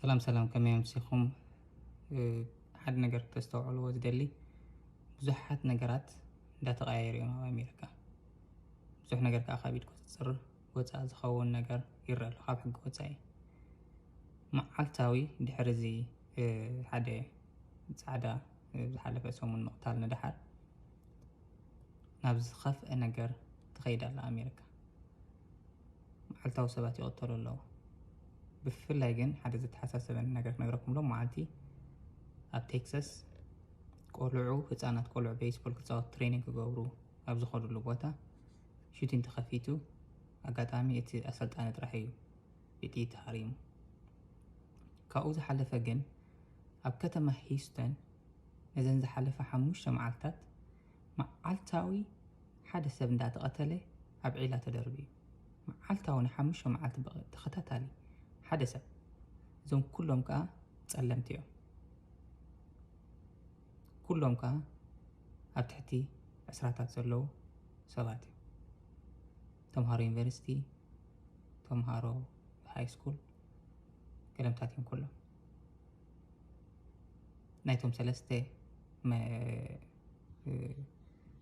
ሰላም ሰላም፣ ከመይ ኣምሲኹም? ሓደ ነገር ክተስተውዕልዎ ዝደሊ፣ ብዙሓት ነገራት እንዳተቐያየሩ እዮም ኣብ ኣሜሪካ። ብዙሕ ነገር ከዓ ካብ ኢድ ቁፅፅር ወፃኢ ዝኸውን ነገር ይረአ ኣሎ፣ ካብ ሕጊ ወፃኢ። መዓልታዊ ድሕሪ እዚ ሓደ ፃዕዳ ዝሓለፈ ሰሙን ምቕታል ንደሓር ናብ ዝኸፍአ ነገር ትኸይድ ኣላ ኣሜሪካ። መዓልታዊ ሰባት ይቕተሉ ኣለዉ። ብፍላይ ግን ሓደ ዘተሓሳሰበኒ ነገር ክነግረኩም። ሎም መዓልቲ ኣብ ቴክሳስ ቆልዑ፣ ህፃናት ቆልዑ ቤስቦል ክፃወት ትሬኒንግ ክገብሩ ኣብ ዝኸዱሉ ቦታ ሹቲን ተኸፊቱ። ኣጋጣሚ እቲ ኣሰልጣኒ ጥራሕ እዩ ብጥይት ተሃሪሙ። ካብኡ ዝሓለፈ ግን ኣብ ከተማ ሂውስተን ነዘን ዝሓለፈ ሓሙሽተ መዓልታት መዓልታዊ ሓደ ሰብ እንዳተቐተለ ኣብ ዒላ ተደርቢ እዩ። መዓልታዊ ንሓሙሽተ መዓልቲ ተኸታታሊ ሓደ ሰብ። እዞም ኩሎም ከዓ ጸለምቲ እዮም። ኩሎም ከዓ ኣብ ትሕቲ ዕስራታት ዘለዉ ሰባት እዮም። ተምሃሮ ዩኒቨርሲቲ፣ ተምሃሮ ሃይ ስኩል፣ ገለምታት እዮም ኩሎም። ናይቶም ሰለስተ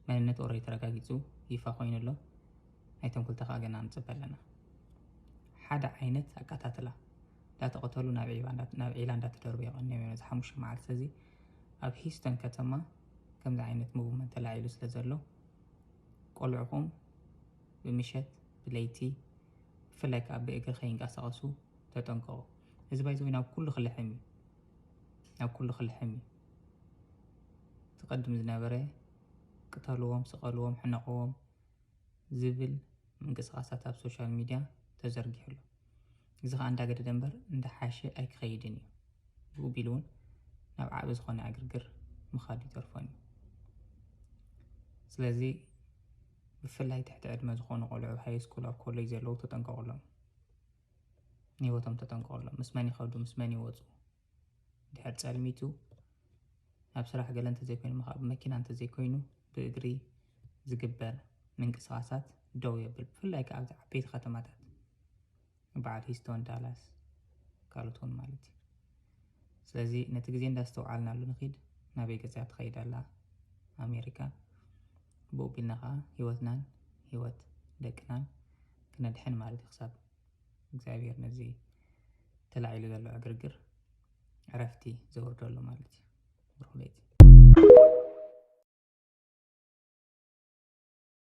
መንነት ኦረዲ ተረጋጊፁ ይፋ ኮይኑ ኣሎ። ናይቶም ክልተ ከዓ ገና ንፅበ ኣለና። ሓደ ዓይነት ኣቀታትላ እንዳተቐተሉ ናብ ዒላ እንዳተደርቡ የቐንዮም እዮም። እዚ ሓሙሽተ መዓልቲ እዚ ኣብ ሂውስተን ከተማ ከምዚ ዓይነት ሙቭመንት ተላዒሉ ስለ ዘሎ ቆልዕኹም ብምሸት ብለይቲ ብፍላይ ከዓ ብእግሪ ከይንቀሳቐሱ ተጠንቀቑ። እዚ ባይዘወይ ናብ ኩሉ ክልሕም እዩ፣ ናብ ኩሉ ክልሕም እዩ። ትቐድም ዝነበረ ቅተልዎም፣ ስቐልዎም፣ ሕነቕዎም ዝብል ምንቅስቃሳት ኣብ ሶሻል ሚድያ ተዘርጊሑ ኣሎ። እዚ ከዓ እንዳገደደ እምበር እንዳሓሸ ኣይክኸይድን እዩ። ብኡ ቢሉ እውን ናብ ዓቢ ዝኾነ ዕግርግር ምኻድ ይተርፎን እዩ። ስለዚ ብፍላይ ትሕቲ ዕድመ ዝኾኑ ቆልዑ ኣብ ሃይ ስኩል ኣብ ኮሌጅ ዘለዉ ተጠንቀቑሎም። ንህይወቶም ተጠንቀቑሎም። ምስ መን ይኸዱ፣ ምስ መን ይወፁ? ድሕር ጸልሚቱ ናብ ስራሕ ገለ እንተዘይኮይኑ መኻብ መኪና እንተዘይኮይኑ ብእግሪ ዝግበር ምንቅስቃሳት ደው የብል። ብፍላይ ከዓ ኣብዚ ዓበይቲ ከተማታት በዓል ሂስቶን፣ ዳላስ፣ ካልኦት እውን ማለት እዩ። ስለዚ ነቲ ግዜ እንዳስተውዓልናሉ ንኺድ። ናበይ ገዛ ትኸይድ ኣላ ኣሜሪካ? ብኡ ቢልና ከዓ ህይወትናን ህይወት ደቅናን ክነድሕን ማለት እዩ። ክሳብ እግዚኣብሔር ነዚ ተላዒሉ ዘሎ ዕግርግር ዕረፍቲ ዘውርደሉ ማለት እዩ። ብሩኽ ለይቲ።